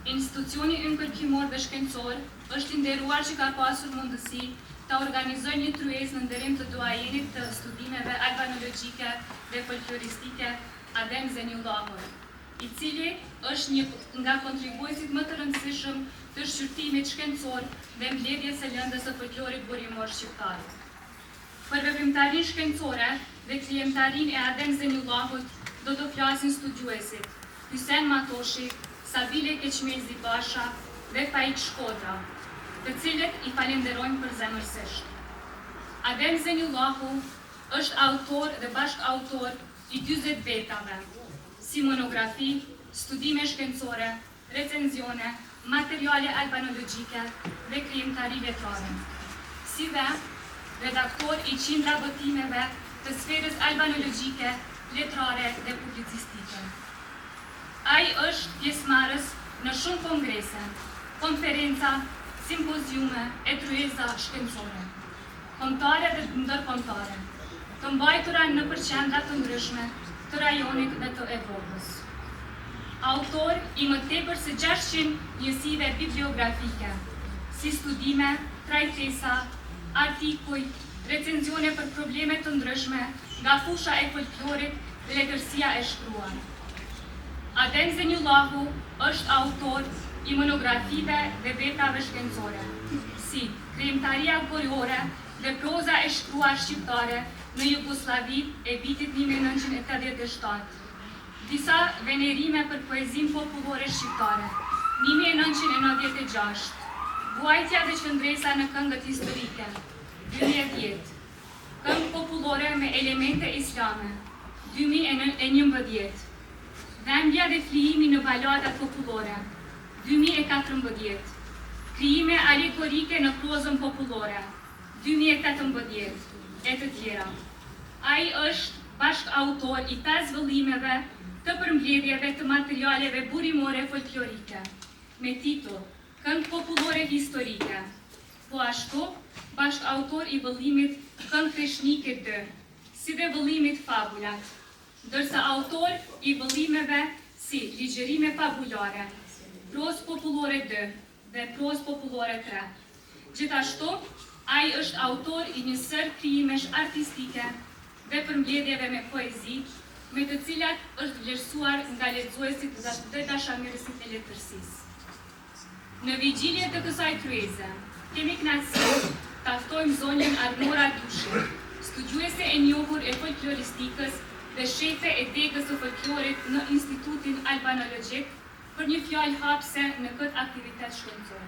Institucioni ynë kërkimor dhe shkencor është i nderuar që ka pasur mundësi ta organizojë një tryezë në nderim të doajenit të studimeve albanologjike dhe folkloristike Adem Zejnullahut, i cili është një nga kontribuesit më të rëndësishëm të shqyrtimit shkencor dhe mbledhjes së lëndës së folklorit burimor shqiptar. Për veprimtarinë shkencore dhe krijimtarinë e Adem Zejnullahut do të flasin studiuesit, Hysen Matoshi, Sabile Keçmezi Basha dhe Faik Shkodra, të cilët i falenderojmë përzemërsisht. Adem Zejnullahu është autor dhe bashkëautor i 40 veprave, si monografi, studime shkencore, recenzione, materiale albanologjike dhe krijimtari letrare, si dhe redaktor i qindra botimeve të sferës albanologjike, letrare dhe publicistike. Ai është pjesëmarrës në shumë kongrese, konferenca, simpoziume e tryeza shkencore, kombëtare dhe ndërkombëtare, të mbajtura nëpër qendra të ndryshme të rajonit dhe të Evropës. Autor i më tepër se 600 njësive bibliografike, si studime, trajtesa, artikuj, recenzione për probleme të ndryshme nga fusha e folklorit dhe letërsia e shkruar. Adem Zejnullahu është autor i monografive dhe veprave shkencore, si Krijimtaria gojore dhe proza e shkruar shqiptare në Jugosllavi e vitit 1987, disa venerime për poezinë popullore shqiptare, 1996, Vuajtja dhe qëndresa në këngët historike, 2010, Këngë popullore me elemente islame, 2011, Dhembja dhe flijimi në baladat popullore, 2014, Krijime alegorike në prozën popullore, 2018, e të tjera. Ai është bashkëautor i pesë vëllimeve të përmbledhjeve të materialeve burimore folklorike, me titull Këngë popullore historike. Po ashtu, bashkëautor i vëllimit Këngë kreshnike 2, si dhe vëllimit Fabulat, ndërsa autor i vëllimeve si Ligjërime fabulare, Prozë popullore 2 dhe Prozë popullore 3. Gjithashtu, ai është autor i një sërë krijimesh artistike dhe përmbledhjeve me poezi, me të cilat është vlerësuar nga lexuesit dhe dashamirësit e letërsisë. Në vigjilje të kësaj tryeze, kemi kënaqësinë ta ftojmë zonjën Arbnora Dushi, studiuese e njohur e folkloristikës dhe shefe e degës së folklorit në Institutin Albanologjik, për një fjalë hapëse në këtë aktivitet shkencor.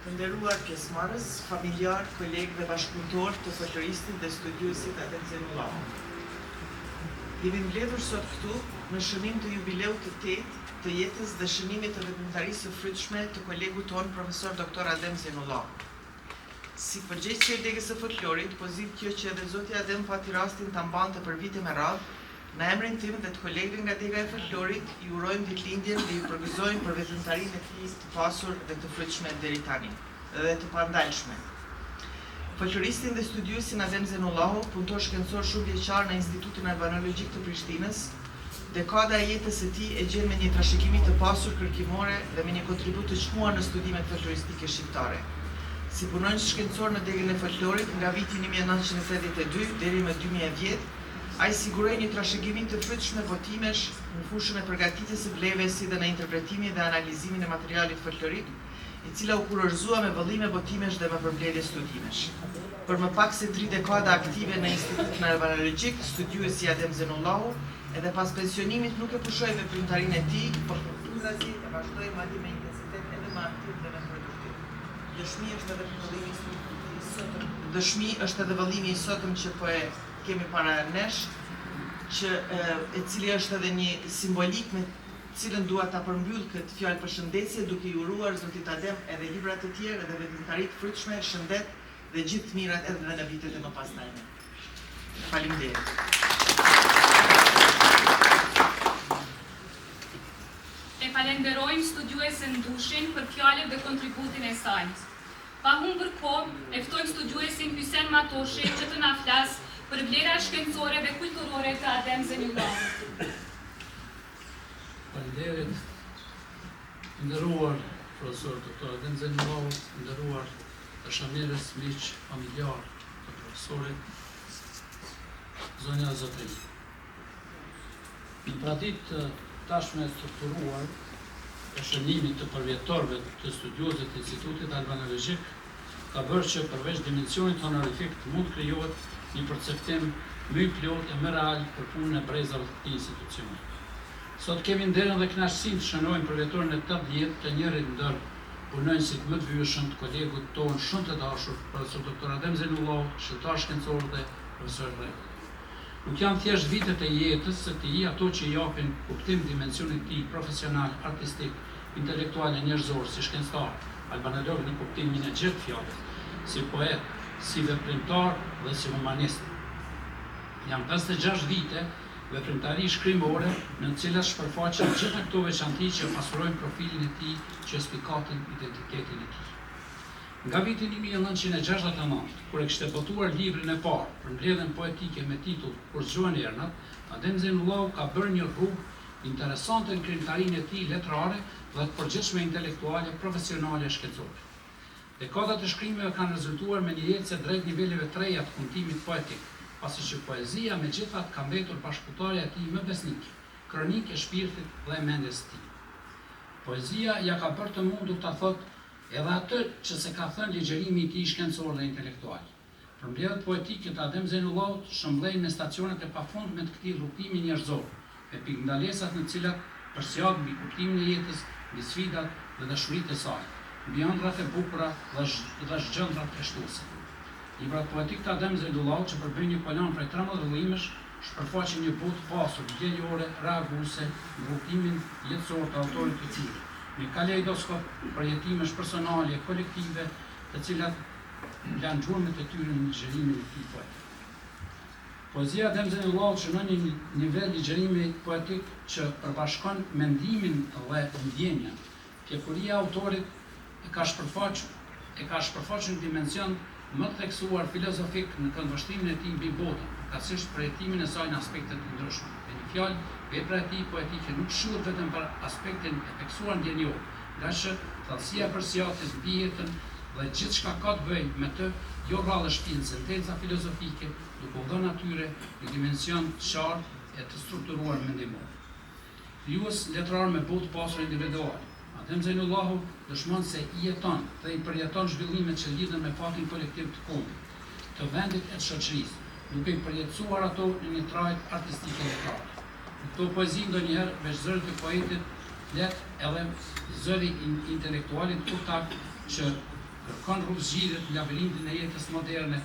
Të nderuar pjesëmarrës, familjarë, kolegë dhe bashkëpunëtorë të folkloristit dhe studiuesit Adem Zejnullahu. Jemi mbledhur sot këtu në shënim të jubileut të tetë të jetës dhe shënimit të veprimtarisë së frytshme të kolegut tonë Profesor Doktor Adem Zejnullahu. Si përgjegjëse e degës së folklorit, pozitë kjo që edhe zoti Adem pati rastin ta mbante për vite me radhë, në emrin tim dhe të kolegëve nga dega e folklorit, ju urojmë ditëlindjen dhe ju përgëzojmë për veprimtarinë e tij të pasur dhe të frytshme deri tani, dhe të pandalshme. Folkloristin dhe studiuesin Adem Zejnullahu, punëtor shkencor shumëvjeçar në Institutin Albanologjik të Prishtinës, dekada e jetës së tij e gjen me një trashëgimi të pasur kërkimore dhe me një kontribut të çmuar në studimet folkloristike shqiptare. Si punonjës shkencor në degën e folklorit nga viti 1982 deri më 2010, ai siguroi një trashëgimi të frytshme botimesh në fushën e përgatitjes së bleve si dhe në interpretimin dhe analizimin e materialit folklorik, e cila u kurorëzua me vëllime botimesh dhe me përmbledhje studimesh. Për më pak se tri dekada aktive në Institutin Albanologjik, studiuesi Adem Zejnullahu, edhe pas pensionimit nuk e pushoi veprimtarinë e tij, por përkundrazi e vazhdoi madje me intensitet edhe më aktiv dhe më produktiv. Dëshmi është edhe vëllimi i sotëm, dëshmi është edhe vëllimi i sotëm që po e kemi para nesh, që e cili është edhe një simbolikë me cilën dua ta përmbyll këtë fjalë përshëndetëse duke i uruar zotit Adem edhe libra të tjerë edhe veprimtari të frytshme, shëndet dhe gjithë të mirat edhe në vitet e mëpastajme. Faleminderit. E falenderojmë studiuesen Dushin për fjalët dhe kontributin e saj. Pa humbur kohë, e ftojmë studiuesin Hysen Matoshi që të na flasë për vlerat shkencore dhe kulturore të Adem Zejnullahut. Faleminderit. I nderuar profesor doktor Adem Zejnullahu, të nderuar dashamirës, miq, familjarë të profesorit, zonja dhe zotërinj. Një traditë tashmë e strukturuar e shënimit të përvjetorëve të studiuesve të Institutit Albanologjik ka bërë që përveç dimensionit honorifik të mund të krijohet një perceptim më i plotë e më real për punën e brezave të këtij institucioni. Sot kemi nderin dhe kënaqësinë të shënojmë përvjetorin e 80 të njërit ndër punonjësit më të vyeshëm të kolegut tonë shumë të dashur, profesor doktor Adem Zejnullahut, këshilltar shkencor dhe profesor i rregullt. Nuk janë thjesht vitet e jetës së tij ato që i japin kuptim dimensionit të tij profesional, artistik, intelektual e njerëzor si shkencëtar, albanolog në kuptimin e gjerë të fjalës, si poet, si veprimtar dhe si humanist. Janë 56 vite veprimtari shkrimore në të cilat shpërfaqen gjitha këto veçanti që e pasurojnë profilin e tij, që e spikatin identitetin e tij. Nga viti 1969, kur e kishte botuar librin e parë, përmbledhjen poetike me titull Kur zgjohen ernat, Adem Zejnullahu ka bërë një rrugë interesante në krijimtarinë e tij letrare dhe të përgjithshme intelektuale, profesionale e shkencore. Dekadat e shkrimeve kanë rezultuar me një ecje drejt niveleve të reja të kumtimit poetik, pasi që poezia megjithatë ka mbetur bashkëpunëtarja e tij më besnike, kronikë e shpirtit dhe e mendjes së tij. Poezia ia ka bërë të mundur ta thotë Edhe atë që s'e ka thënë ligjërimi i tij shkencor dhe intelektual. Përmbledhjet poetike të Adem Zejnullahut shëmblejnë me stacionet e pafundme të këtij rrugëtimi njerëzor, me pikëndalesat në të cilat përsiat mbi kuptimin e jetës, mbi sfidat dhe dashuritë e saj, mbi ëndrrat e bukura dhe dhe zhgjëndrrat trishtuese. Librat poetikë të Adem Zejnullahut që përbëjnë një kolonë prej 13 vëllimesh, shpërfaqin një botë të pasur, ndjenjore, reaguese në rrugëtimin jetësor të autorit të tyre. Një kaleidoskop përjetimesh personale e kolektive, të cilat lanë gjurmët e tyre në ligjërimin e tij poetik. Poezia e Adem Zejnullahut shënon një nivel ligjërimi poetik që përbashkon mendimin dhe ndjenjën. Pjekuria e autorit e ka shpërfaqur e ka shpërfaqur një dimension më të theksuar filozofik në këndvështrimin e tij mbi botën, përkatësisht përjetimin e saj në aspekte të ndryshme. Me një fjalë, vepra e tij poetike nuk shquhet vetëm për aspektin e theksuar ndjenjor, ngaqë thellësia e përsiatjes mbi jetën dhe gjithçka ka të bëjë me të, jo rrallë shpie në sentenca filozofike, duke u dhënë atyre një dimension të qartë e të strukturuar mendimor. Krijues letrar me botë të pasur individuale, Adem Zejnullahu dëshmon se i jeton dhe i përjeton zhvillimet që lidhen me fatin kolektiv të kombit, të vendit e të shoqërisë, duke i përjetësuar ato në një trajtë artistike letrare. Në këto poezi ndonjëherë veç zërit të poetit flet edhe zëri i intelektualit urtak që kërkon rrugëzgjidhjet në labirintin e jetës moderne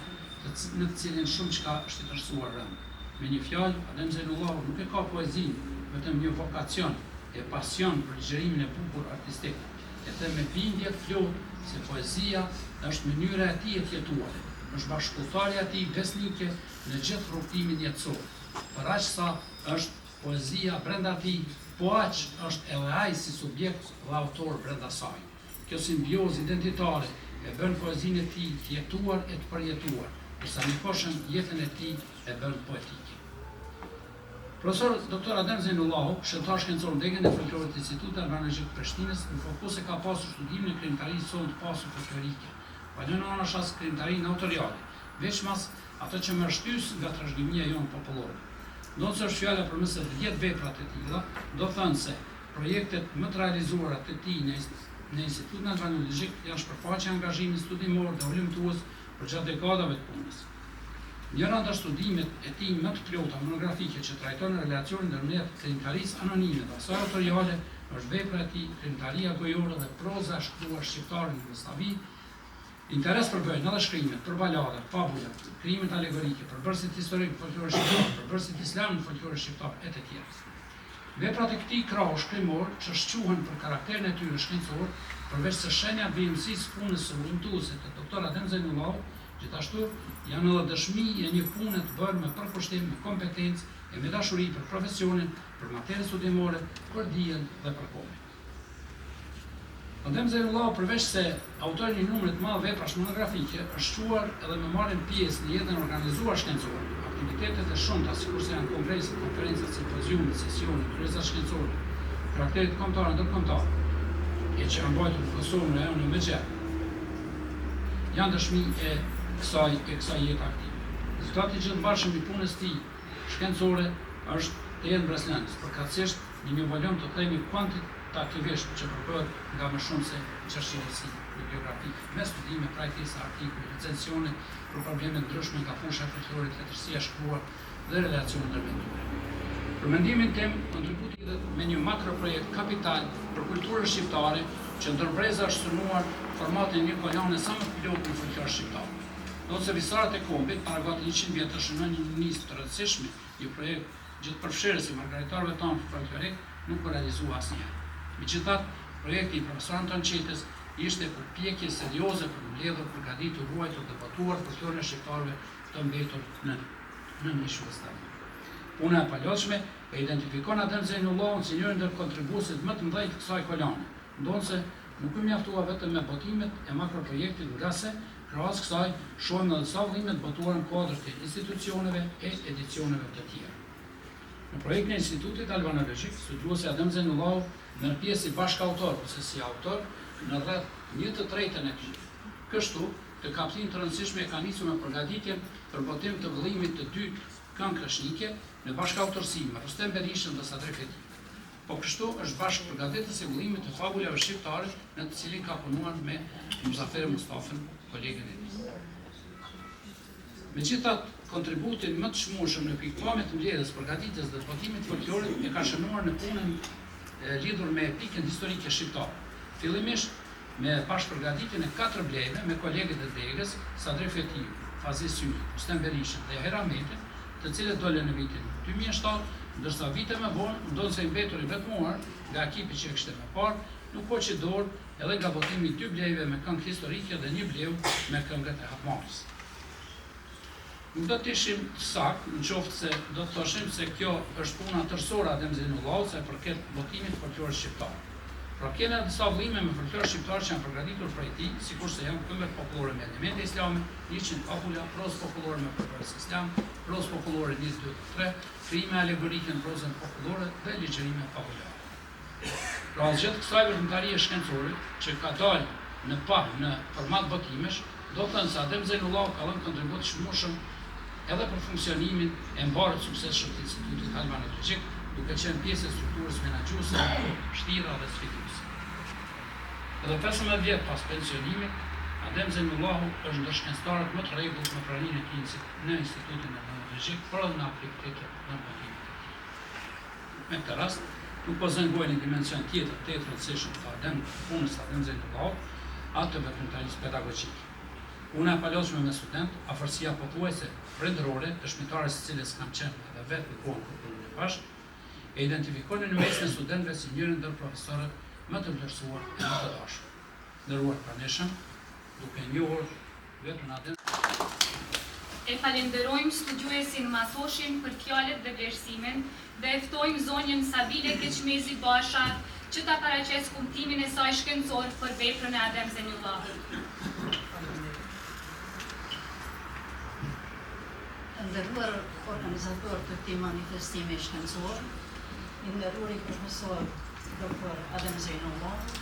në të cilin shumëçka është tjetërsuar rëndë. Me një fjalë, Adem Zejnullahu nuk e ka poezinë vetëm një vokacion e pasion për ligjërimin e bukur artistik. E them me bindje të plotë se poezia është mënyra e tij e të jetuarit, është bashkëudhëtarja e tij besnike në gjithë rrugëtimin jetësor. Për aq sa është poezia brenda tij, po aq është edhe ai si subjekt dhe autor brenda saj. Kjo simbiozë identitare e bën poezinë e tij të jetuar e të përjetuar, ndërsa njëkohshëm jetën e tij e bën poetike. Profesor Doktor Adem Zejnullahu, këshilltar shkencor në degën e folklorit të Institutit Albanologjik të Prishtinës, në fokus e ka pasur studimin e krijimtarisë sonë të pasur folklorike, pa lënë anash as krijimtarinë autoriale, veçmas atë që merr shtysë nga trashëgimia jonë popullore. Ndonëse është fjala për më se 10 vepra të tilla, do thënë se Projektet më të realizuara të tij në në Institutin Albanologjik janë shpërfaqja e angazhimit studimor dhe hulumtues përgjatë dekadave të punës. Njëra ndër studimet e tij më të plota monografike që trajton relacionin ndërmjet krijimtarisë anonime dhe asaj autoriale është vepra e tij Krijimtaria gojore dhe proza e shkruar shqiptare në Jugosllavi, Interes përbëjnë edhe shkrimet për baladat, fabulat, krijimet alegorike, përbërësit historikë në folklorin shqiptar, përbërësit islam në folklorin shqiptar e të tjera. Veprat e këtij krahu shkrimor që shquhen për karakterin e tyre shkencor, përveç se shenja të vijimësisë së punës së hulumtuese të Doktor Adem Zejnullahut, gjithashtu janë edhe dëshmi e një pune të bërë me përkushtim, me kompetencë e me dashuri për profesionin, për materien studimore, për dijen dhe për kombin. Adem Zejnullahu përveç se autor i një numri të madh veprash monografike, është shquar edhe me marrjen pjesë në jetën e organizuar shkencore, aktivitetet e shumta sikurse janë kongreset, konferencat, simpoziumet, sesionet, tryezat shkencore, të karakterit kombëtar e ndërkombëtar, e që janë mbajtur në Kosovë, në rajon e më gjerë, janë dëshmi e kësaj e kësaj jete aktive. Rezultati i gjithmbarshëm i punës së tij shkencore është tejet mbresëlënës, përkatësisht në një volum të themi kuantitativisht që përbëhet nga më shumë se 600 risi bibliografike, me studime, trajtesa, artikuj, recensione për probleme të ndryshme nga fusha e folklorit, letërsia e shkruar dhe relacione ndërmjet tyre. Për mendimin tim, kontributi lidhet me një makroprojekt kapital për kulturën shqiptare që ndër breza është synuar formatin e një kolane sa më të plotë në folklor shqiptar. Ndonëse Visaret e Kombit, para gati 100 vjetësh shënoi një nismë të rëndësishme, një projekt gjithëpërfshirës i margaritarëve tanë folklorik, nuk u realizua asnjëherë. Megjithatë, projekti i profesor Anton Çettës ishte përpjekje serioze për të mbledhur, përgatitur, ruajtur dhe botuar folklorin e shqiptarëve të mbetur në nën ish Jugosllavi. Puna e palodhshme e identifikon Adem Zejnullahun si njërin ndër kontribuesit më të mëdhenj të kësaj kolane, ndonëse nuk u mjaftua vetëm me botimet e makroprojektit ngase, krahas kësaj, shohim edhe disa vëllime të botuara në kuadër të institucioneve e edicioneve të tjera. Në projektin e Institutit Albanologjik, studiuesi Adem Zejnullahu merr pjesë si bashkautor ose si autor në rreth një të tretën e tyre. Kështu, këtë kaptinë të rëndësishme e ka nisur me përgatitjen për botim të vëllimit të dytë Këngë Kreshnike, në bashkautorësi me Rrustem Berishën dhe Sadri Fetiun. Po kështu, është bashkëpërgatitës i vëllimit të fabulave shqiptare në të cilin ka punuar me Muzafer Mustafën, kolegen e tij. Megjithatë, kontributin më të çmueshëm në pikëpamje të mbledhjes, përgatitjes dhe të botimit të folklorit e ka shënuar në punën e lidhur me epikën historike shqiptare. Fillimisht me bashkëpërgatitjen e katër blejve me kolegët e degës, Sadri Fetiu, Fazli Sylën, Rustem Berishën dhe Jahir Ahmetin, të cilët dolën në vitin 2007, ndërsa vite më vonë, ndonëse i mbetur i vetmuar nga ekipi që e kishte më parë, nuk hoqi dorë edhe nga botimi i dy blejve me këngë historike dhe një bleu me këngët e hakmarrjes. Nuk do të ishim të saktë në qoftë se do të thoshim se kjo është puna tërësore e Adem Zejnullahut sa i përket botimit të folklorit shqiptar. Pra kemi edhe disa vëllime me folklor shqiptar që janë përgatitur prej tij, sikurse janë Këngët popullore me elemente islame, 100 fabula, prozë popullore me përbërës islam, prozë popullore 1, 2 dhe 3, krijime alegorike në prozën popullore dhe ligjërime fabulare. Krahas gjithë kësaj veprimtarie shkencore që ka dalë në pah në format botimesh, do thënë se Adem Zejnullahu ka dhënë kontribut të çmueshëm edhe për funksionimin e mbarë të suksesshëm të Institutit Albanologjik, duke qenë pjesë e strukturës menaxhuese në kohë të vështira dhe sfiduese. Edhe 15 vjet pas pensionimit, Adem Zejnullahu është ndër shkencëtarët më të rregullt me praninë e tij në Institutin Albanologjik, por edhe në aktivitetet në botimet e tij. Me këtë rast, nuk po zë ngojë një dimension tjetër të rëndësishëm të Adem punës së Adem Zejnullahut, atë të veprimtarisë pedagogjike. Puna e palodhshme me studentë, afërsia pothuajse prindërore, dëshmitare së cilës kam qenë edhe vetë në kohën kur punonim bashkë, e identifikonin në mesin e studentëve si njërin ndër profesorët më të vlerësuar e më të dashur. Nderuar të pranishëm, duke njohur veprën Adem. E falenderojmë studiuesin Matoshin për fjalët dhe vlerësimin dhe e ftojmë zonjën Sabile Keçmezi Basha që ta paraqesë kumtimin e saj shkencor për veprën e Adem Zejnullahut. Të nderuar organizatorë të këtij manifestimi shkencor, i nderuari profesor Dr. Adem Zejnullahu,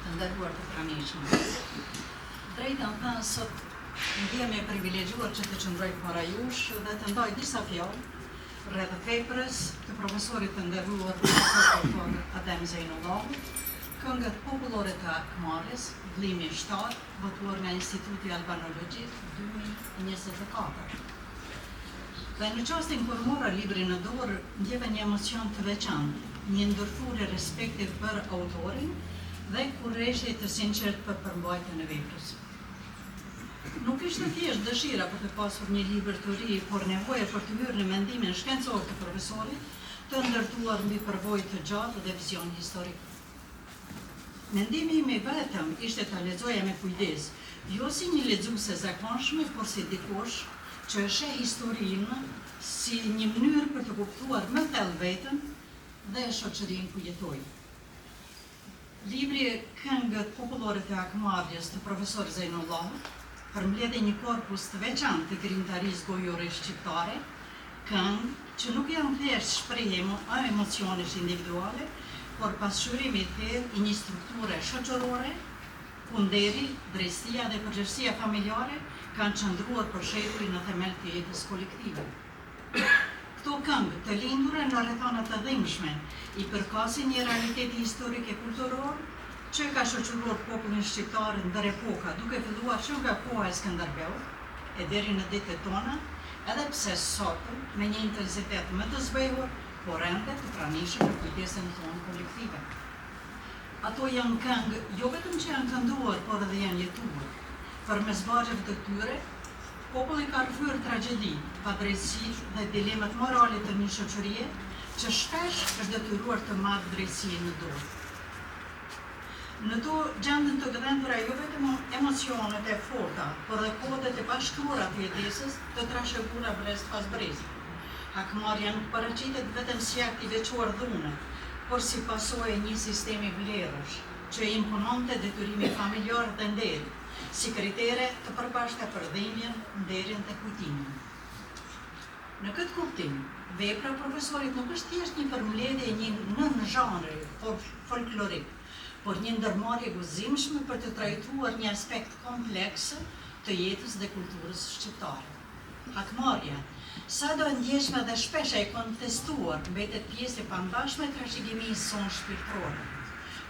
të nderuar të pranishëm. Drejt e thënë sot ndjehem e privilegjuar që të qëndroj para jush dhe të ndaj disa fjalë rreth veprës të profesorit të nderuar profesor doktor Adem Zejnullahu, Këngët popullore të Hakmarrjes, vëllimi 7, botuar nga Instituti Albanologjik 2024. Dhe në çastin kur mora librin në dorë, ndjeva një emocion të veçantë, një ndërthurje respekti për autorin dhe kureshtje të sinqertë për përmbajtjen e veprës. Nuk ishte thjesht dëshira për të pasur një libër të ri, por nevoja për të hyrë në mendimin shkencor të profesorit, të ndërtuar mbi përvojë të gjatë dhe vizion historik. Mendimi im i vetëm ishte ta lexoja me kujdes, jo si një lexuese e zakonshme, por si dikush që e sheh historinë si një mënyrë për të kuptuar më thellë veten dhe shoqërinë ku jetojmë. Libri Këngët popullore të hakmarrjes të profesor Zejnullahut përmbledh një korpus të veçantë të krijimtarisë gojore shqiptare, këngë që nuk janë thjesht shprehje emocionesh individuale, por pasqyrim i thellë i një strukture shoqërore, ku nderi, drejtësia dhe përgjegjësia familjare kanë qëndruar për shekuj në themel të jetës kolektive. Këto këngë, të lindura në rrethana të dhimbshme, i përkasin një realiteti historik e kulturor që e ka shoqëruar popullin shqiptar ndër epoka, duke filluar që nga koha e Skënderbeut e deri në ditët tona, edhe pse sot me një intensitet më të zbehur, por ende të pranishëm në kujtesën tonë kolektive. Ato janë këngë jo vetëm që janë kënduar, por edhe janë jetuar. Përmes vargjeve të tyre, populli ka rrëfyer tragjeditë, padrejtësitë dhe dilemat morale të një shoqërie që shpesh është detyruar të marrë drejtësinë në dorë. Në to gjenden të gdhendura jo vetëm emocionet e forta, por edhe kodet e pashkruara të jetesës, të trashëguara brez pas brezi. Hakmarrja nuk paraqitet vetëm si akt i veçuar dhune, por si pasojë e një sistemi vlerash, që impononte detyrimi familjar dhe nderi, si kritere të përbashkëta për dhimbjen, nderin dhe kujtimin. Në këtë kuptim, vepra e profesorit nuk është thjesht një përmbledhje e një nënzhanri folklorik, por një ndërmarrje e guximshme për të trajtuar një aspekt kompleks të jetës dhe kulturës shqiptare. Hakmarrja, sado e ndjeshme dhe shpesh e kontestuar, mbetet pjesë e pandashme e trashëgimisë sonë shpirtërore.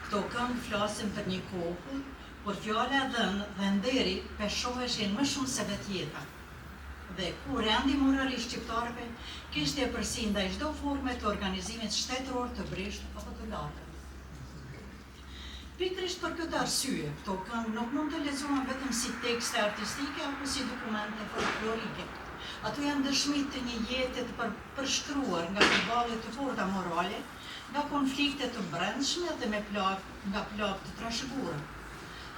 Këto këngë flasin për një kohë, kur fjala e dhënë dhe nderi peshoheshin më shumë se vetë jeta. Dhe ku rendi moral i shqiptarëve kishte epërsi ndaj çdo forme të organizimit shtetëror të brishtë apo të largët. Pikërisht për këtë arsye, këto këngë nuk mund të lexohen vetëm si tekste artistike apo si dokumente folklorike. Ato janë dëshmi të një jete të përshkruar nga përballje të forta morale, nga konflikte të brendshme dhe me plagë nga plagë të trashëguara.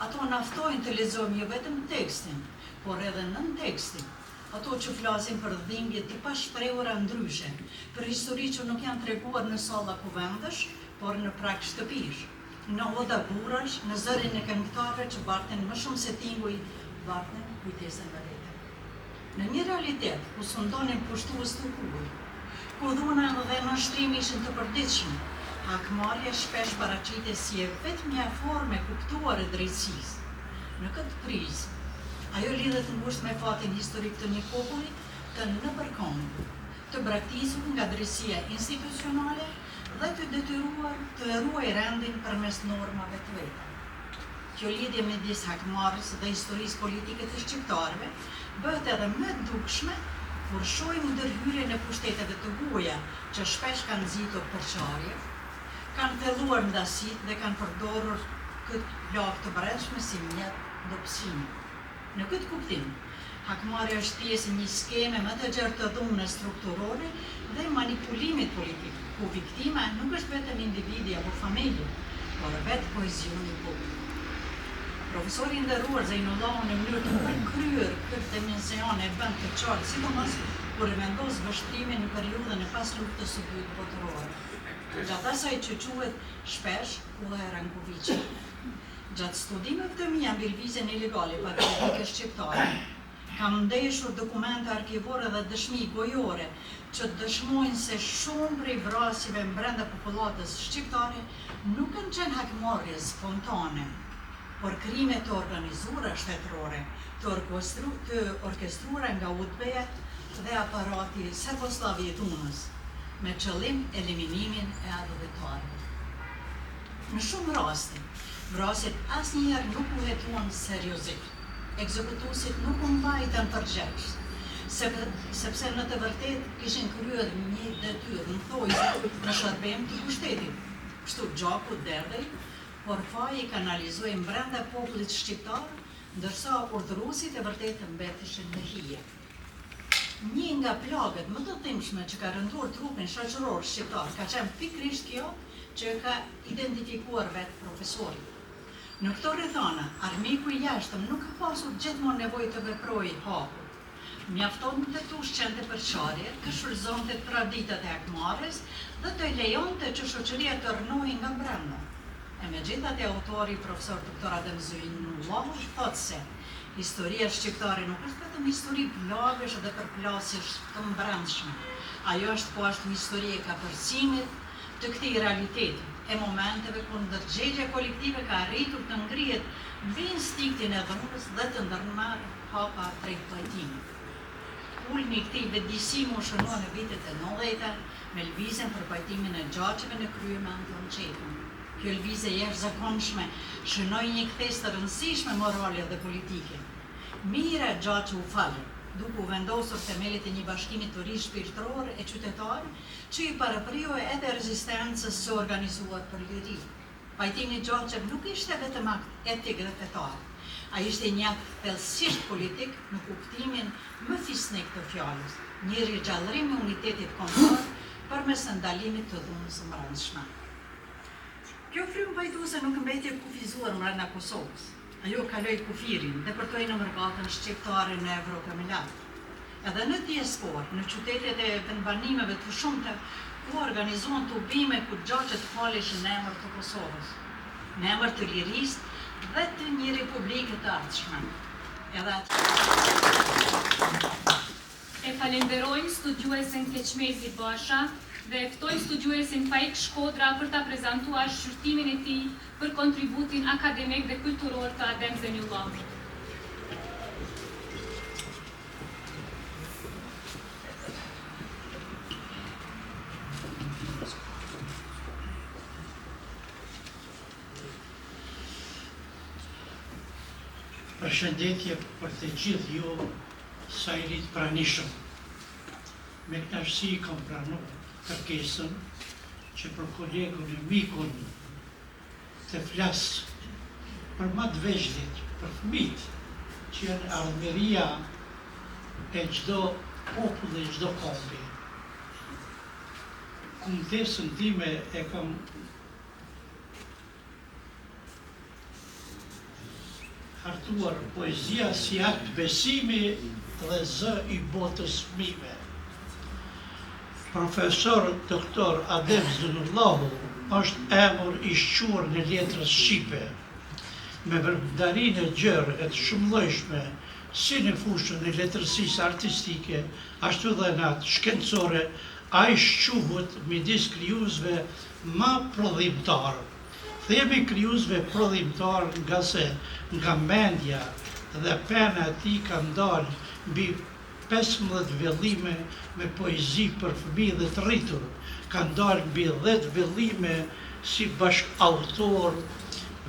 Ato na ftojnë të lexojmë jo vetëm tekstin, por edhe nëntekstin, ato që flasin për dhimbje të pashprehura ndryshe, për histori që nuk janë treguar në salla kuvendesh, por në prag shtëpish, në oda burrash, në zërin e këngëtarëve që bartnin më shumë se tinguj, bartnin kujtesën me vete. Në një realitet ku sundonin pushtues të huaj, ku dhuna dhe nënshtrimi ishin të përditshëm, hakmarrja shpesh paraqitej si e vetmja formë e kuptuar e drejtësisë. Në këtë prizëm, ajo lidhet ngushtë me fatin historik të një populli të nëpërkëmbur, të braktisur nga drejtësia institucionale dhe të detyruar të ruajë rendin përmes normave të veta. Kjo lidhje midis hakmarrjes dhe historisë politike të shqiptarëve bëhet edhe më e dukshme kur shohim ndërhyrjen e pushteteve të huaja që shpesh kanë nxitur përçarje, kanë thelluar ndasitë dhe kanë përdorur këtë plagë të brendshme si mjet dobësimi. Në këtë kuptim, hakmarrja është pjesë e një skeme më të gjerë të dhunës strukturore dhe manipulimit politik, ku viktima nuk është vetëm individi apo familja, por vetë kohezioni i popullit. Profesori i nderuar Zejnullahu në mënyrë të përkryer këtë dimension e bën të qartë sidomos kur e vendos vështrimin në periudhën e pasluftës së dytë botërore, gjatë asaj që quhet shpesh koha e Rankoviqit. Gjatë studimeve të mia mbi lëvizjen ilegale patriotike shqiptare, kam ndeshur dokumente arkivore dhe dëshmi gojore që dëshmojnë se shumë prej vrasjeve brenda popullatës shqiptare nuk kanë qenë hakmarrje spontane, por krime të organizuara shtetërore, të orkestruara nga UDB-ja dhe aparati serbosllav i dhunës, me qëllim eliminimin e atdhetarëve. Në shumë raste, vrasjet asnjëherë nuk u hetuan seriozisht. Ekzekutuesit nuk u mbajtën përgjegjës, sepse në të vërtetë kishin kryer një detyrë në thonjëza në shërbim të pushtetit. Kështu gjaku derdhej, por faji kanalizohej brenda popullit shqiptar, ndërsa urdhëruesit e vërtetë mbeteshin në hije. Një nga plagët më të dhimbshme që ka rënduar trupin shoqëror shqiptar ka qenë pikërisht kjo që e ka identifikuar vetë profesori. Në këto rrethana, armiku i jashtëm nuk ka pasur gjithmonë nevojë të veprojë hapur. Mjaftonte të ushqente përçarje, të shfrytëzonte traditat e hakmarrjes dhe të lejonte që shoqëria të rrënohej nga brenda. E megjithatë autori profesor Doktor Adem Zejnullahu thotë se historia shqiptare nuk është vetëm histori plagësh dhe përplasjesh të mbrendshme, ajo është po ashtu histori e kapërcimit të këtij realiteti, e momenteve kur ndërgjegja kolektive ka arritur të ngrihet mbi instinktin e dhunës dhe të ndërmarrë hapa drejt pajtimit. Kulmi i këtij vetëdijësimi u shënua në vitet e nëntëdhjeta me lëvizjen për pajtimin e gjaqeve në krye me Anton Çettën. Kjo lëvizje e jashtëzakonshme shënoi një kthesë të rëndësishme morale dhe politike. Mijëra gjaqe u falën, duke u vendosur themelet e një bashkimi të ri shpirtëror e qytetar, që i parapriu edhe rezistencës së organizuar për liri. Pajtimi i gjaqeve nuk ishte vetëm akt etik dhe fetar. Ai ishte një akt thellësisht politik në kuptimin më fisnik të fjalës, një rigjallërim i unitetit kombëtar përmes ndalimit të dhunës së mbrendshme. Kjo frymë pajtuese nuk mbeti e kufizuar mbrenda Kosovës. Ajo kaloi kufirin dhe përtoi në mërgatën shqiptare në Evropë e më larg. Edhe në diasporë, në qytetet e vendbanimeve të shumta, u organizuan tubime ku gjaqet faleshin në emër të Kosovës, në emër të lirisë dhe të një republike të ardhshme. Edhe atje. E falenderojmë studiuesen Keçmezi Basha dhe e ftojmë studiuesin Faik Shkodra për ta prezantuar shqyrtimin e tij për kontributin akademik dhe kulturor të Adem Zejnullahut. Përshëndetje për të gjithë ju sa jeni të pranishëm. Me kënaqësi kam pranuar kërkesën që për kolegun e mikun të flas për ma të vegjlit, për fëmijët që janë ardhmëria e çdo populli e çdo kombi. Kumtesën time e kam hartuar Poezia si akt besimi dhe zë i botës fëmijëve. Profesor Doktor Adem Zejnullahu është emër i shquar në letrën shqipe. Me veprimtarinë e gjerë e të shumëllojshme si në fushën e letërsisë artistike, ashtu dhe në atë shkencore, ai shquhet midis krijuesve ma prodhimtarë. Themi krijuesve prodhimtarë ngase nga mendja dhe pena e tij kanë dalë mbi 15 vëllime me poezi për fëmijë dhe të rritur, kanë dalë mbi 10 vëllime si bashkautor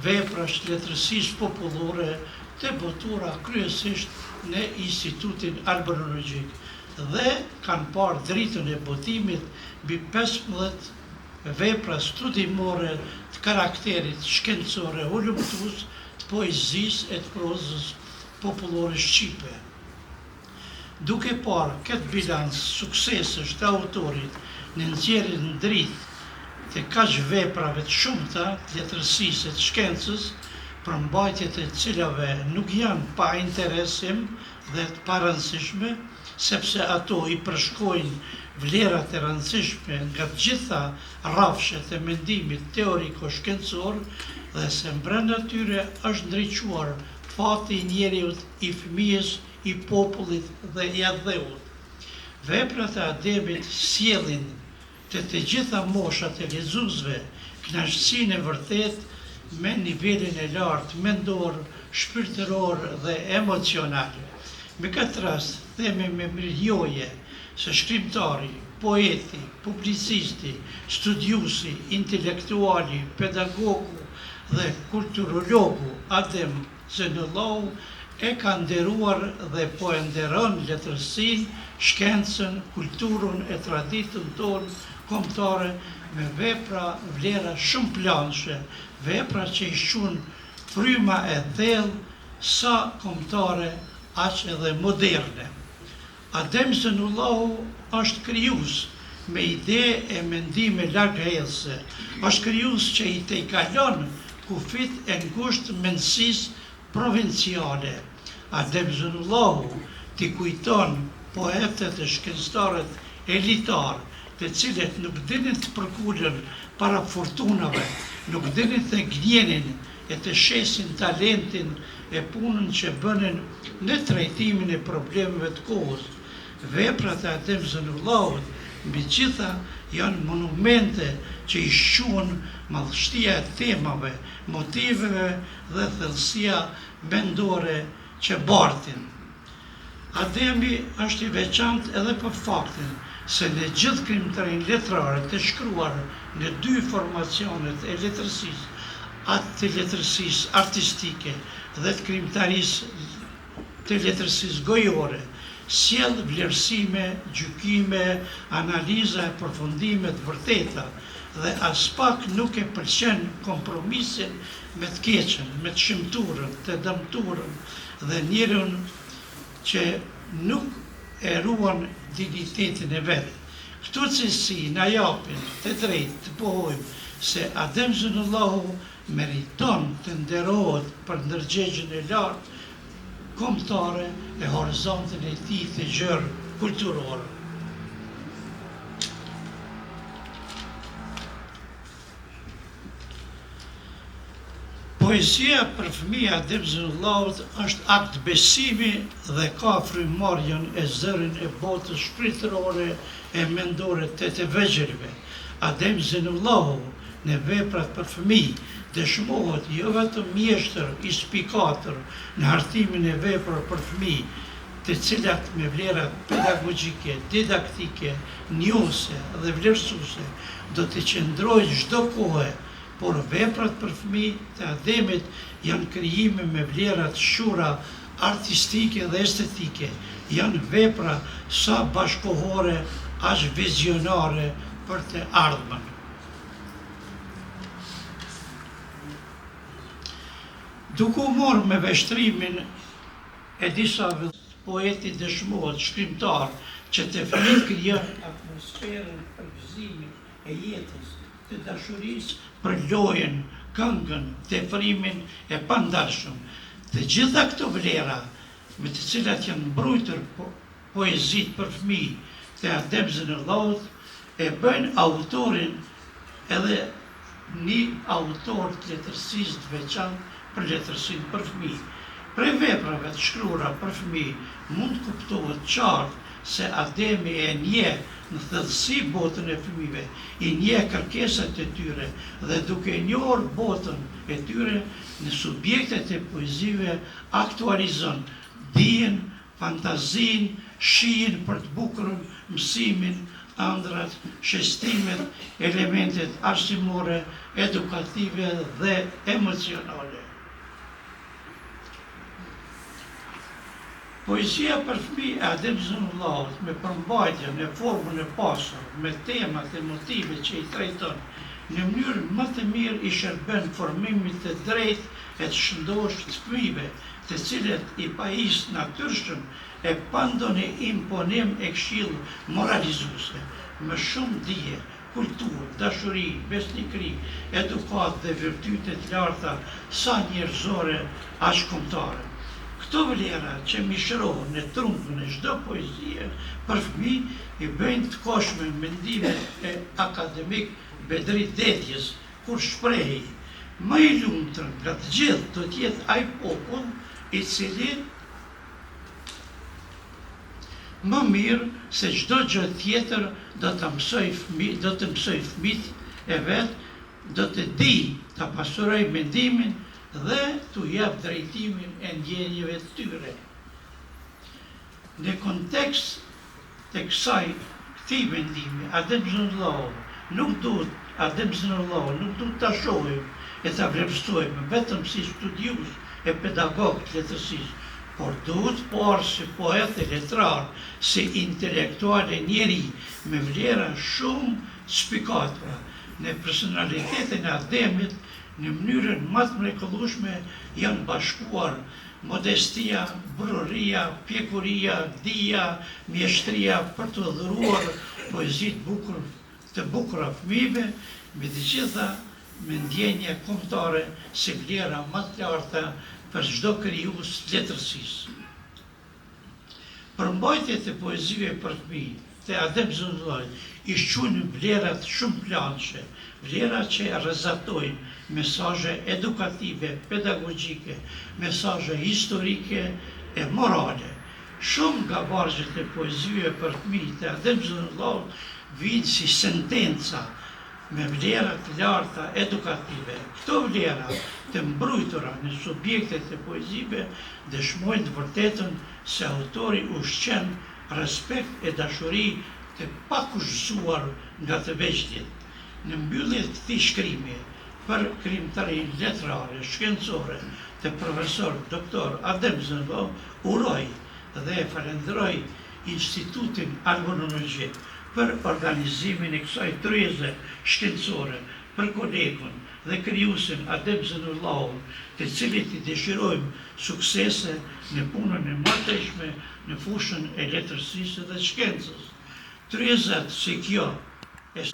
veprash letërsisë popullore të botuara kryesisht në Institutin Albanologjik dhe kanë parë dritën e botimit mbi 15 vepra studimore të karakterit shkencor e hulumtues të poezisë e të prozës popullore shqipe. Duke parë këtë bilanc suksesesh të autorit në nxjerrjen në dritë të kaq veprave të shumta të letërsisë e të shkencës, përmbajtjet e të cilave nuk janë pa interesim dhe të parëndësishme, sepse ato i përshkojnë vlerat e rëndësishme nga të gjitha rrafshet e mendimit teoriko-shkencor dhe se mbrenda tyre është ndriçuar fati i njeriut, i fëmijës, i popullit dhe i atdheut. Veprat e Ademit sjellin te të gjitha moshat e lexuesve kënaqësinë e vërtetë me nivelin e lartë mendor, shpirtëror dhe emocional. Me këtë rast themi me mirënjohje se shkrimtari, poeti, publicisti, studiuesi, intelektuali, pedagogu dhe kulturologu Adem Zejnullahu e ka nderuar dhe po e nderon letërsinë, shkencën, kulturën e traditën tonë kombëtare me vepra vlera shumëplanëshe, vepra që i shquan fryma e thellë sa kombëtare aq edhe moderne. Adem Zejnullahu është krijues me ide e mendime larghedhëse, është krijues që i tejkalon kufijtë e ngushtë të mendësisë provinciale. Adem Zejnullahu t'i kujton poetët e shkencëtarët elitarë. të cilët nuk dinin të përkulen para furtunave, nuk dinin të gënjenin e të shesin talentin e punën që bënin në trajtimin e problemeve të kohës. Veprat e Adem Zejnullahut mbi të gjitha janë monumente që i shquan madhështia e temave, motiveve dhe thellësia mendore që bartin. Ademi është i veçantë edhe për faktin se në gjithë krijimtarinë letrare të shkruar në dy formacionet e letërsisë, atë të letërsisë artistike dhe të krijimtarisë të letërsisë gojore, sjell vlerësime, gjykime, analiza e përfundime të vërteta dhe aspak nuk e pëlqen kompromisin me të keqen, me të shëmturën, të dëmturën dhe njeriun që nuk e ruan dinjitetin e vet. Këto cilësi na japin të drejtë të pohojmë se Adem Zejnullahu meriton të nderohet për ndërgjegjen e lartë kombëtare e horizontin e tij të gjerë kulturor. Poezia për fëmijë e Adem Zejnullahut është akt besimi dhe ka frymëmarrjen e zërin e botës shpirtërore e mendore të të vegjëlve. Adem Zejnullahu në veprat për fëmijë dëshmohet jo vetëm mjeshtër i spikatur në hartimin e veprave për fëmijë, të cilat me vlera pedagogjike, didaktike, njohëse dhe vlerësuese do t'i qëndrojnë çdo kohe, por veprat për fëmijë të Ademit janë krijime me vlera të shquara artistike dhe estetike, janë vepra sa bashkëkohore aq vizionare për të ardhmen. Duke u marrë me vështrimin e disa poeti dëshmohet shkrimtar që te fëmijët krijon atmosferën përgëzimit e jetës, të dashurisë për lojën, këngën, tefrimin e pandalshëm. Të gjitha këto vlera me të cilat janë mbrujtur poezitë për fëmijë të Adem Zejnullahut e bëjnë autorin edhe një autor të letërsisë të veçantë për letërsinë për fëmijë. Prej veprave të shkruara për fëmijë mund të kuptohet qartë se Ademi e njeh në thellësi botën e fëmijëve, i njeh kërkesat e tyre dhe duke e njohur botën e tyre në subjektet e poezive aktualizon dijen, fantazinë, shijen për të bukurën, mësimin, ëndrrat, shestimet, elementet arsimore, edukative dhe emocionale. Poezia për fëmijë e Adem Zejnullahut me përmbajtjen e formën e pasur, me temat e motivet që i trajton, në mënyrë më të mirë i shërben formimit të drejtë e të shëndoshë të fëmijëve, të cilët i pajis natyrshëm e pa ndonjë imponim e këshillë moralizuese, me shumë dije, kulturë, dashuri, besnikëri, edukatë dhe virtyte të larta sa njerëzore aq kombëtare. Këto vlera që mishërohen në trungun e çdo poezie për fëmijë i bëjnë të kohshme mendimet e akademik Bedri Dedjes kur shprehej, Më i lumtur nga të gjithë do të jetë ai popull i cili më mirë se çdo gjë tjetër do ta mësojë fëmijë, do të mësojë fëmijët e vet, do të dijë ta pasurojë mendimin dhe t'u japë drejtimin e ndjenjave të tyre. Në kontekst të kësaj këtij mendimi, Adem Zejnullahu nuk duhet Adem Zejnullahu nuk duhet ta shohim e ta vlerësojmë vetëm si studiues e pedagog të letërsisë, por duhet parë si poet e letrar, si intelektual e njeri me vlera shumë të spikatura. Në personalitetin e Ademit, në mënyrën më të mrekullueshme janë bashkuar Modestia, burrëria, pjekuria, dija, mjeshtria për t'u dhuruar poezi të bukur, të bukura fëmijëve, mbi të gjitha me ndjenja kombëtare si vlera më të larta për çdo krijues të letërsisë. Përmbajtjet e poezive për fëmijë të Adem Zejnullahut i shquajnë vlerat shumëplanëshe, vlera që rrezatojnë mesazhe edukative, pedagogjike, mesazhe historike e morale. Shumë nga vargjet e poezive për fëmijë të Adem Zejnullahut vijnë si sentenca me vlera të larta edukative. Këto vlera të mbrujtura në subjektet e poezive dëshmojnë të vërtetën se autori ushqen respekt e dashuri të pakushtëzuar nga të vegjlit. Në mbyllje të këtij shkrimi për krijimtarinë letrare shkencore të profesor Doktor Adem Zejnullahut uroj dhe e falënderoj Institutin Albanologjik për organizimin e kësaj tryeze shkencore për kolegun dhe krijuesin Adem Zejnullahun, të cilit i dëshirojmë suksese në punën e mëtejshme në fushën e letërsisë dhe shkencës. Tryezat si kjo e.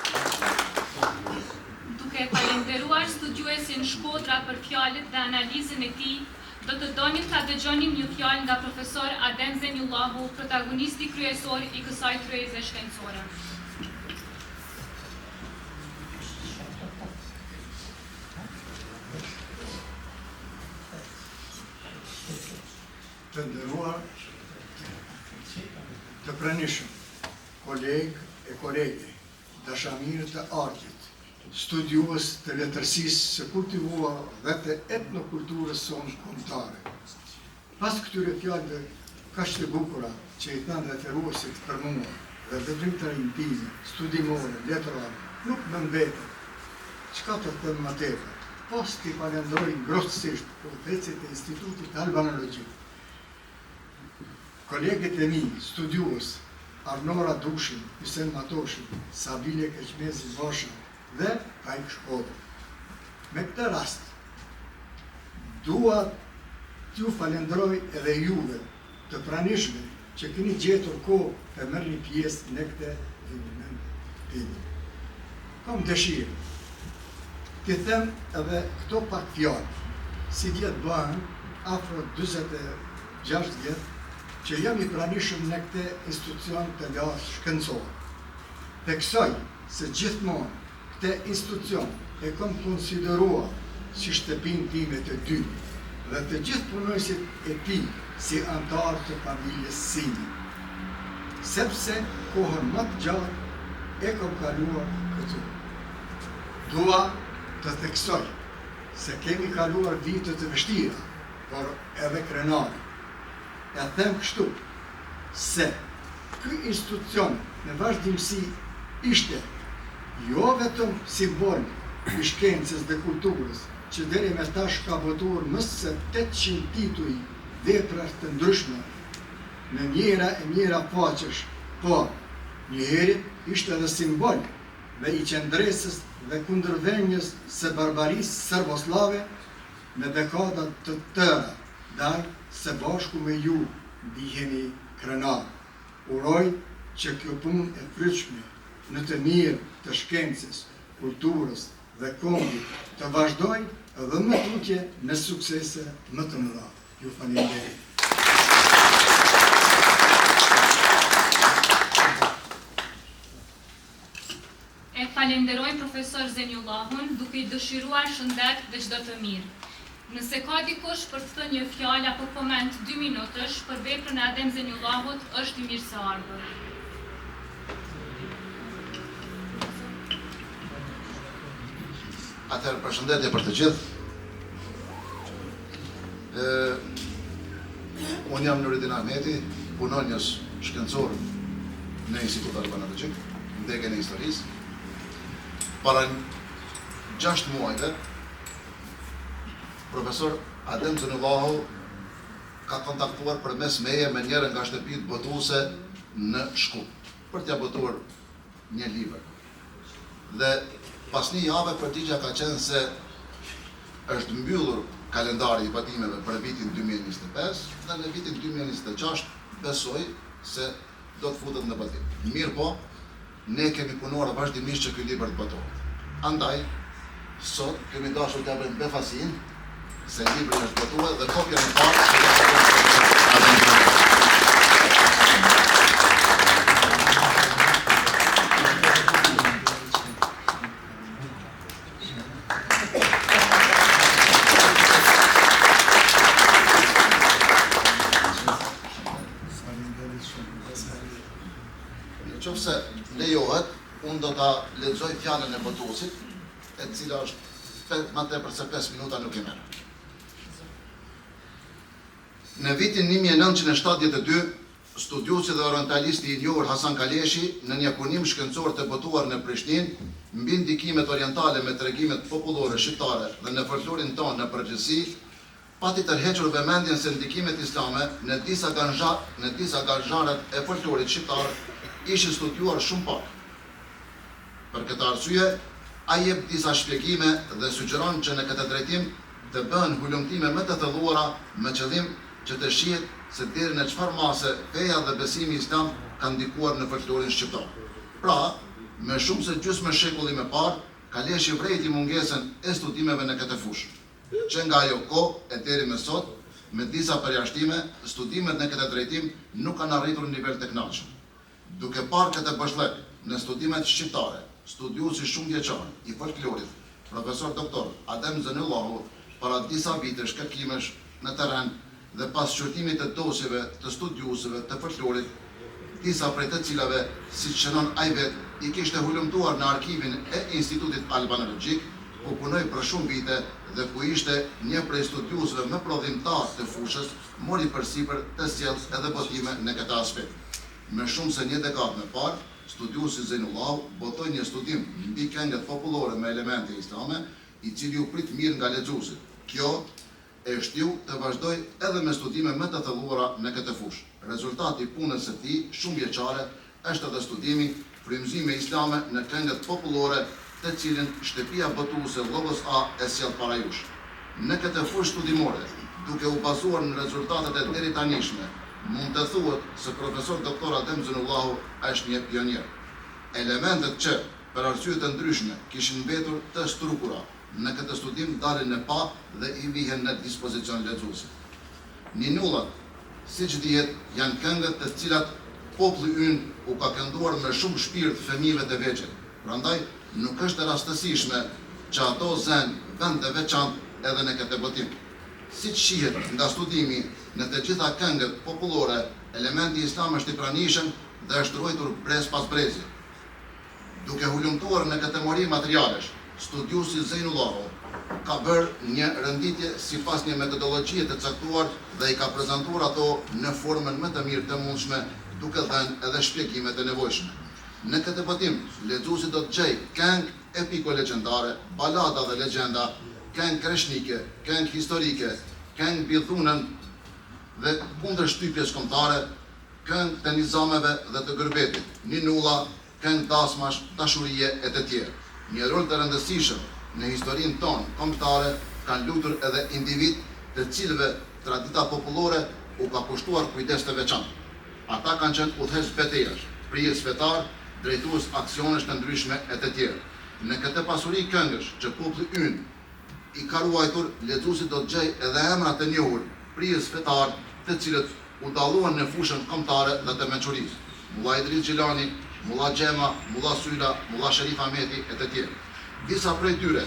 Duke e falënderuar studiuesin Shkodra për fjalët dhe analizën e tij, do të donim ta dëgjonim një fjalë nga profesor Adem Zejnullahu, protagonisti kryesor i kësaj tryeze shkencore. Të nderuar të pranishëm, kolegë e kolege, dashamirë të artit, studiues të letërsisë së kultivuar dhe të etnokulturës sonë kombëtare. Pas këtyre fjalëve kaq të bukura që i thanë referuesit për mua dhe veprimtarinë time studimore letrare, nuk më mbetet çka të them më tepër, pos t'i falënderoj ngrohtësisht udhëheqësit e Institutit Albanologjik, kolegët e mi studiues, Arbnora Dushin, Hysen Matoshin, Sabine Keqmezi Basha dhe Faik Shkodrën. Me këtë rast, dua t'ju falënderoj edhe juve, të pranishmëve, që keni gjetur kohë të merrni pjesë në këtë eveniment tim. Kam dëshirë t'i them edhe këto pak fjalë, sivjet bëhen afro 46 vjet që jam i pranishëm në këtë institucion të lartë shkencor. Theksoj se gjithmonë këtë institucion e kam konsideruar si shtëpinë time të dytë dhe të gjithë punonjësit e tij si anëtarë të familjes sime, sepse kohën më të gjatë e kam kaluar këtu. Dua të theksoj se kemi kaluar vite të vështira, por edhe krenare. E them kështu, se ky institucion në vazhdimësi ishte jo vetëm simbol i shkencës dhe kulturës, që deri me tash ka botuar më se 800 tituj veprash të ndryshme, në mijëra e mijëra faqesh, por njëherit ishte edhe simbol dhe i qëndresës dhe kundërvënies së barbarisë serbosllave në dekada të tëra, ndaj së bashku me ju ndihemi krenar. Uroj që kjo punë e frytshme në të mirë të shkencës, kulturës dhe kombit të vazhdojë edhe më tutje me suksese më të mëdha. Ju faleminderit. E falenderojmë profesor Zejnullahun duke i dëshiruar shëndet dhe çdo të mirë. Nëse ka dikush për të thënë një fjalë apo koment dy minutësh për veprën e Adem Zejnullahut është i mirëseardhur. Atëherë përshëndetje për të gjithë. Ë Unë jam Nuridin Ahmeti, punonjës shkencor në Institut Albanologjik, në degën e historisë. Para 6 muajve, profesor Adem Zejnullahu ka kontaktuar përmes meje me njërën nga shtëpitë botuese në Shkup, për t'ja botuar një libër. Dhe pas një jave përgjigja ka qenë se është mbyllur kalendari i botimeve për vitin 2025 dhe në vitin 2026 besoj se do të futet në botim. Mirë po, ne kemi punuar vazhdimisht që ky libër të botohet. Andaj, sot kemi dashur t'ja bëjmë befasinë se libri është botuar dhe kopja e parë që do të Adem Zejnullahu. Në qoftë se lejohet, unë do ta lexoj fjalën e botuesit, e cila është më tepër se 5 minuta nuk i merr. Në vitin 1972, studiuesi dhe orientalisti i njohur Hasan Kaleshi, në një punim shkencor të botuar në Prishtinë, mbi ndikimet orientale me tregimet popullore shqiptare dhe në folklorin tonë në përgjithësi, pati tërhequr vëmendjen se ndikimet islame në disa në disa nga zhanret e folklorit shqiptar ishin studiuar shumë pak. Për këtë arsye, ai jep disa shpjegime dhe sugjeron që në këtë drejtim të bëhen hulumtime më të thelluara me qëllim që të shihet se deri në çfarë mase feja dhe besimi islam kanë ndikuar në folklorin shqiptar. Pra, më shumë se gjysmë shekulli më parë, Kaleshi vrejti mungesën e studimeve në këtë fushë. Që nga ajo kohë e deri më sot, me disa përjashtime, studimet në këtë drejtim nuk kanë arritur nivel të kënaqshëm. Duke parë këtë boshllëk në studimet shqiptare, studiuesi shumëvjeçar i folklorit, profesor doktor Adem Zejnullahu, para disa vitesh kërkimesh në terren dhe pas shqyrtimit të dosjeve të studiuesve të folklorit, disa prej të cilave, siç shënon ai vetë, i kishte hulumtuar në arkivin e Institutit Albanologjik, ku punoi për shumë vite dhe ku ishte një prej studiuesve më prodhimtarë të fushës, mori përsipër të sjellë edhe botime në këtë aspekt. Më shumë se një dekadë më parë, studiuesi Zejnullahu botoi një studim mbi këngët popullore me elemente islame, i cili u prit mirë nga lexuesit. Kjo, e shtyu të vazhdojë edhe me studime më të thelluara në këtë fushë. Rezultat i punës së tij shumëvjeçare është edhe studimi Frymëzime islame në këngët popullore të cilin shtëpia botuese Logos A e sjell para jush. Në këtë fushë studimore, duke u bazuar në rezultatet e deritanishme, mund të thuhet se Profesor Doktor Adem Zejnullahu është një pionier. Elementët që, për arsye të ndryshme, kishin mbetur të strukura, në këtë studim dalin në pah dhe i vihen në dispozicion lexuesit. Ninullat, siç dihet, janë këngët të cilat populli ynë u ka kënduar me shumë shpirt fëmijëve të vegjël, prandaj nuk është e rastësishme që ato zënë vend të veçantë edhe në këtë botim. Siç shihet nga studimi, në të gjitha këngët popullore elementi islam është i pranishëm dhe është ruajtur brez pas brezi. Duke hulumtuar në këtë mori materialesh, studiuesi Zejnullahu ka bërë një renditje sipas një metodologjie të caktuar dhe i ka prezantuar ato në formën më të mirë të mundshme duke dhënë edhe shpjegimet e nevojshme. Në këtë botim, lexuesi do të gjejë këngë epiko-legjendare, balada dhe legjenda, këngë kreshnike, këngë historike, këngë mbi dhunën dhe kundër shtypjes kombëtare, këngë të nizameve dhe të gurbetit, ninulla, këngë dasmash, dashurie e të tjerë. Një rol të rëndësishëm në historinë tonë kombëtare kanë luajtur edhe individë të cilëve tradita popullore u ka kushtuar kujdes të veçantë. Ata kanë qenë udhëheqës betejash, prijës fetarë, drejtues aksionesh të ndryshme e të tjerë. Në këtë pasuri këngësh që populli ynë i ka ruajtur, lexuesi do të gjejë edhe emra të njohur, prijës fetarë, të cilët u dalluan në fushën kombëtare dhe të mençurisë, Mulla Idriz Gjilani, Mulla Xhema, Mulla Syla, Mulla Sherif Ahmeti e të tjerë. Disa prej tyre,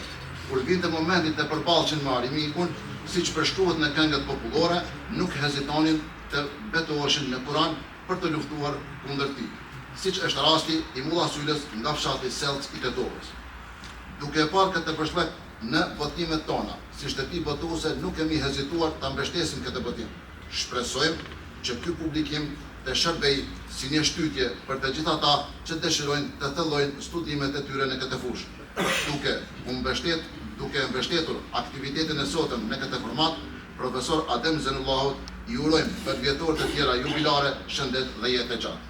kur vinte momenti të përballeshin me armikun, siç përshkruhet në këngët popullore, nuk hezitonin të betoheshin në Kuran për të luftuar kundër tij, siç është rasti i Mulla Sylës nga fshati Sellcë i Tetovës. Duke e parë këtë boshllëk në botimet tona, si shtëpi botuese nuk kemi hezituar ta mbështesim këtë botim. Shpresojmë që ky publikim të shërbejë si një shtytje për të gjithë ata që dëshirojnë të thellojnë studimet e tyre në këtë fushë. Duke u mbështet, duke e mbështetur aktivitetin e sotëm në këtë format, Profesor Adem Zejnullahut i urojmë përvjetorë të tjera jubilare, shëndet dhe jetë të gjatë.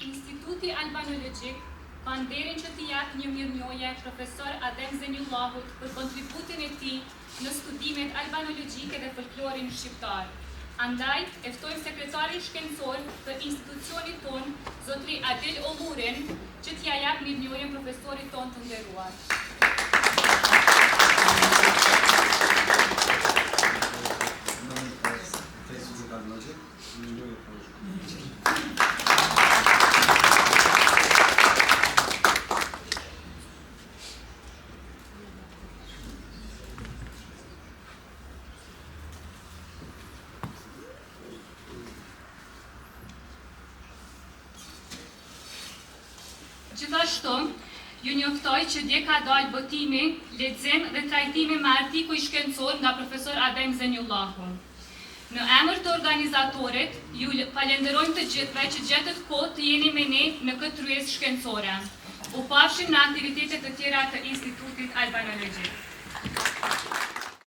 Instituti Albanologjik ka nderin që t'i japë një mirënjohje Profesor Adem Zejnullahut për kontributin e tij në studimet albanologjike dhe folklorin shqiptar. Andaj, e ftojmë sekretarin shkencor të institucionit tonë, zotëri Adil Ollurin, që t'ia japë mirënjohjen profesorit tonë të nderuar. Gjithashtu, ju njoftoj që dje ka dalë botimi, lexim dhe trajtimi me artikuj shkencorë nga profesor Adem Zejnullahu. Në emër të organizatorit, ju falenderojmë të gjithëve që gjetët kohë të jeni me ne në këtë tryezë shkencore. U pafshim në aktivitete të tjera të Institutit Albanologjik.